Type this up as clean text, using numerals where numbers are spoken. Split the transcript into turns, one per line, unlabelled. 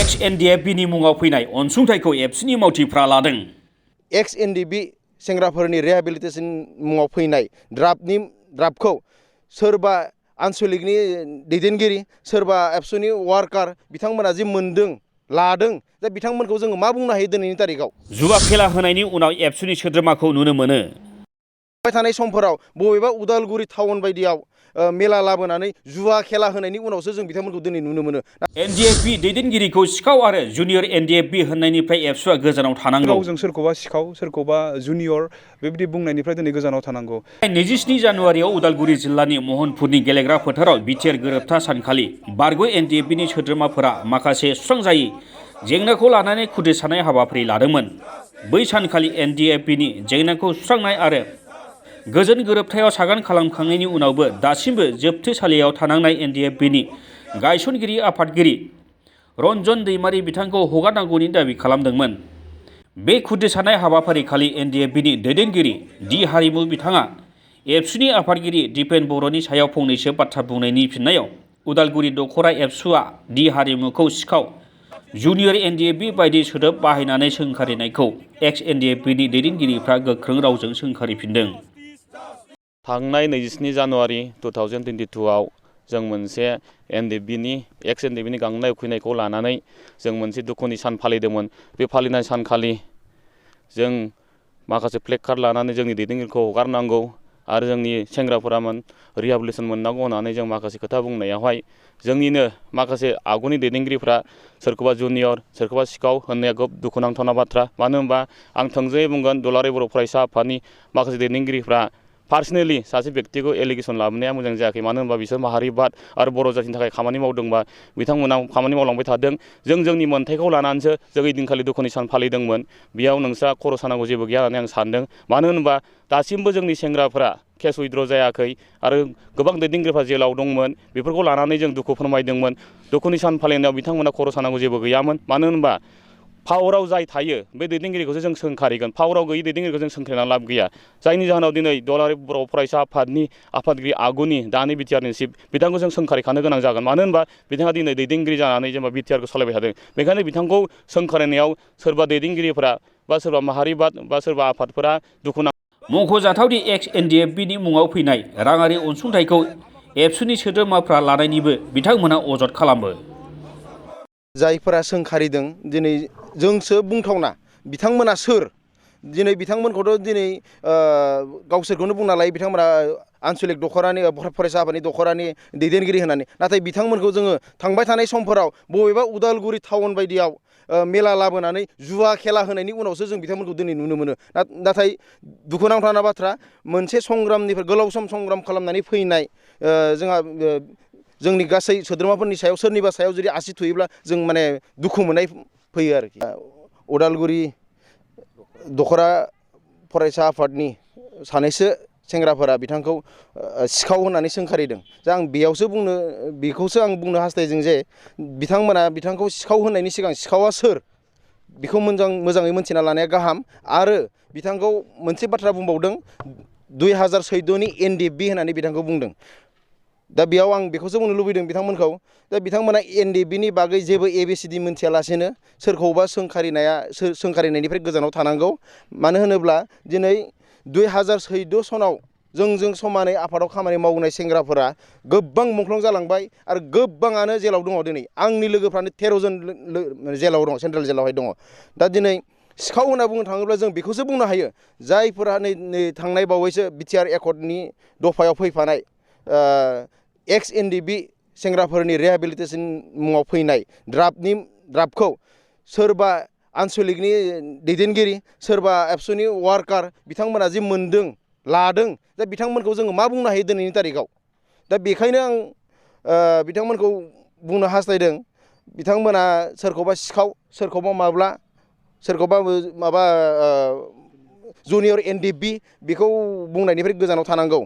एक्स-एनडिएफबि मुङाव फैनाय अनसुंथाइखौ एबसुनि मावथिफ्रा लादों।
एक्स-एनडिएफबि सेंग्राफोरनि रिहेबिलिटेसन मुङाव फैनाय ड्राफ्टखौ सोरबा आनसलिकनि दैदेनगिरि सोरबा एबसुनि वार्कार बिथांमोना जे मोनदों लादों दा बिथांमोनखौ जोङो मा बुंनो हायो दिनैनि तारिखाव।
जुवा खेला होनायनि उनाव एबसुनि सोद्रोमाखौ नुनो मोनो।
थानाय समफोराव बबेबा उदालगुरि टाउन बायदियाव मेला लाबोनानै जुवा खेला होनायनि उनावसो जों बिथांमोनखौ दिनै नुनो मोनो।
एनडिएफबि दैदेनगिरिखौ सिखाव आरो जुनियर एनडिएफबि होननायनिफ्राय एबसुआ गोजानाव थानांगौ।
रावजों सोरखौबा सिखाव सोरखौबा जुनियर बेबायदि बुंनायनिफ्राय दिनै गोजानाव थानांगौ।
27 जानुवारियाव उदालगुरि जिल्लानि महनपुरनि गेलेग्रा फोथाराव बिटिआर गोरोबथा सानखालि बारग' एनडिएफबिनि सोद्रोमाफोरा माखासे सुस्रांजायै जेंनाखौ लानानै खुदिसानाय हाबाफारि लादोंमोन। बै सानखालि एनडिएफबिनि जेंनाखौ सुस्रांनाय आरो गोजोन गोरोबथायाव सागान खालामखांनायनि उनावबो दासिमबो जोबथेसालियाव थानांनाय एनडिएफबिनि गायसनगिरि आफादगिरि रन्जन दैमारि बिथांखौ हगारनांगौनि दाबि खालामदोंमोन। बे खुदिसानाय हाबाफारिखालि एनडिएफबिनि दैदेनगिरि डि हारिमु बिथाङा एबसुनि आफादगिरि दिपेन बर'नि सायाव फंनैसो बाथ्रा बुंनायनि फिननायाव उदालगुरि दखरा एबसुआ डि हारिमुखौ सिखाव जुनियर एनडिएफबि बायदि सोदोब बाहायनानै सोंखारिनायखौ एक्स-एनडिएफबिनि दैदेनगिरिफ्रा गोख्रों रावजों सोंखारिफिनदों।
थांनाय 27 जानुवारि 2022 आव जों मोनसे एक्स-एनडिएफबिनि गांनाय उखैनायखौ लानानै जों मोनसे दुखुनि सान फालिदोंमोन। बे फालिनाय सानखालि जों माखासे प्लेकार्ड लानानै जोंनि दैदेनगिरिखौ हगारनांगौ आरो जोंनि सेंग्राफोरामोन रिहेबिलिटेसन मोननांगौ होननानै जों माखासे खोथा बुंनायावहाय जोंनिनो माखासे आगुनि दैदेनगिरिफ्रा सोरखौबा जुनियर सोरखौबा सिखाव होननाया खोब दुखुनांथावना बाथ्रा। मानो होनबा आं थोंजोङै बुंगोन दुलाराय बर' फरायसा आफादनि माखासे दैदेनगिरिफ्रा पार्सनेलि सासे व्यक्तिखौ एलिगेसन लाबोनाया मोजां जायाखै। मानो होनबा बिसोर माहारिबाद आरो बर' जातिनि थाखाय खामानि मावदोंबा बिथांमोना खामानि मावलांबाय थादों। जों जोंनि मोन्थाइखौ लानानैसो जों ओइदिनखालि दुखुनि सान फालिदोंमोन। बेयाव नोंस्रा खर' सानांगौ जेबो गैया होननानै आं सानदों। मानो होनबा दासिमबो जोंनि सेंग्राफोरा केस उइथड्र जायाखै आरो गोबां दैदेनगिरिफ्रा जेलाव दंमोन। बेफोरखौ लानानै जों दुखु फोरमायदोंमोन। दुखुनि सान फालिनायाव बिथांमोना खर' सानांगौ जेबो गैयामोन। मानो होनबा पावाराव जाय थायो बे दैदेनगिरिखौसो जों सोंखारिगोन। पावाराव गैयै दैदेनगिरिखौ जों सोंखारिनानै लाब गैया। जायनि जाहोनाव दिनै दुलाराय बर' फरायसा आफादनि आफादगिरि आगुनि दानि बिटिआरनि चिफ बिथांखौ जों सोंखारिखानो गोनां जागोन। मानो होनबा बिथाङा दिनै दैदेनगिरि जानानै जेनेबा बिटिआरखौ सालायबाय थादों। बेखायनो बिथांखौ सोंखारिनायाव सोरबा दैदेनगिरिफोरा बा सोरबा माहारिबाद बा सोरबा आफादफोरा दुखु
मख'जाथावदि एक्स-एनडिएफबिनि मुङाव फैनाय राङारि अनसुंथाइखौ एबसुनि सोद्रोमाफ्रा लानायनिबो बिथांमोना अजद खालामो।
जायफोरा सोंखारिदों दिनै जोंसो बुंथावना बिथांमोना सोर दिनै बिथांमोनखौथ' दिनै गावसोरखौनो बुंना लायो बिथांमोना आनसलिक दखरानि फरायसा आफादनि दखरानि दैदेनगिरि होननानै। नाथाय बिथांमोनखौ जोङो थांबाय थानाय समफोराव बबेबा उदालगुरि टाउन बायदियाव मेला लाबोनानै जुवा खेला होनायनि उनावसो जों बिथांमोनखौ दिनै नुनो मोनो। नाथाय दुखुनांथावना बाथ्रा मोनसे संग्रामनिफ्राय गोलाव सम संग्राम खालामनानै फैनाय जोंहा जोंनि गासै सोद्रोमाफोरनि सायाव सोरनिबा सायाव जुदि आसि थुयोब्ला जों माने दुखु मोननाय फैयो आरोखि। उदालगुरि दखरा फरायसा आफादनि सानैसो सेंग्राफोरा बिथांखौ सिखाव होननानै सोंखारिदों। आं बेखौसो आं बुंनो हास्थायदों जे बिथांखौ सिखाव होननायनि सिगां सिखावा सोर बेखौ मोजाङै मोनथिना लानाया गाहाम। आरो बिथांखौ मोनसे बाथ्रा बुंबावदों 2014नि एनडिएफबि होननानै बिथांखौ बुंदों। दा बेयाव आं बेखौसो बुंनो लुबैदों बिथांमोनखौ दा बिथांमोना एनडिएफबिनि बागै जेबो एबिसिडि मोनथियालासेनो सोरखौबा सोंखारिनायनिफ्राय गोजानाव थानांगौ। मानो होनोब्ला दिनै 2014 सनाव जोंजों समानै आफादाव खामानि मावनाय सेंग्राफोरा गोबां मुंख्लं जालांबाय आरो गोबाङानो जेलाव दङ। दिनै आंनि लोगोफ्रानो 13 जन जेलाव दङ, सेन्ट्रेल जेलावहाय दङ। दा दिनै सिखाव होनना बुंनो थाङोब्ला जों बेखौसो बुंनो हायो जायफोरा नै थांनाय बावैसो बिटिआर एकर्डनि दफायाव फैफानाय एक्स-एनडिएफबि सेंग्राफोरनि रिहेबिलिटेसन मुङाव फैनाय ड्राफ्टखौ सोरबा आनसलिकनि दैदेनगिरि सोरबा एबसुनि वार्कार बिथांमोना जे मोनदों लादों दा बिथांमोनखौ जोङो मा बुंनो हायो दिनैनि तारिखाव। दा बेखायनो आं बिथांमोनखौ बुंनो हास्थायदों बिथांमोना सोरखौबा सिखाव सोरखौबा माबा जुनियर एनडिएफबि बेखौ बुंनायनिफ्राय गोजानाव थानांगौ।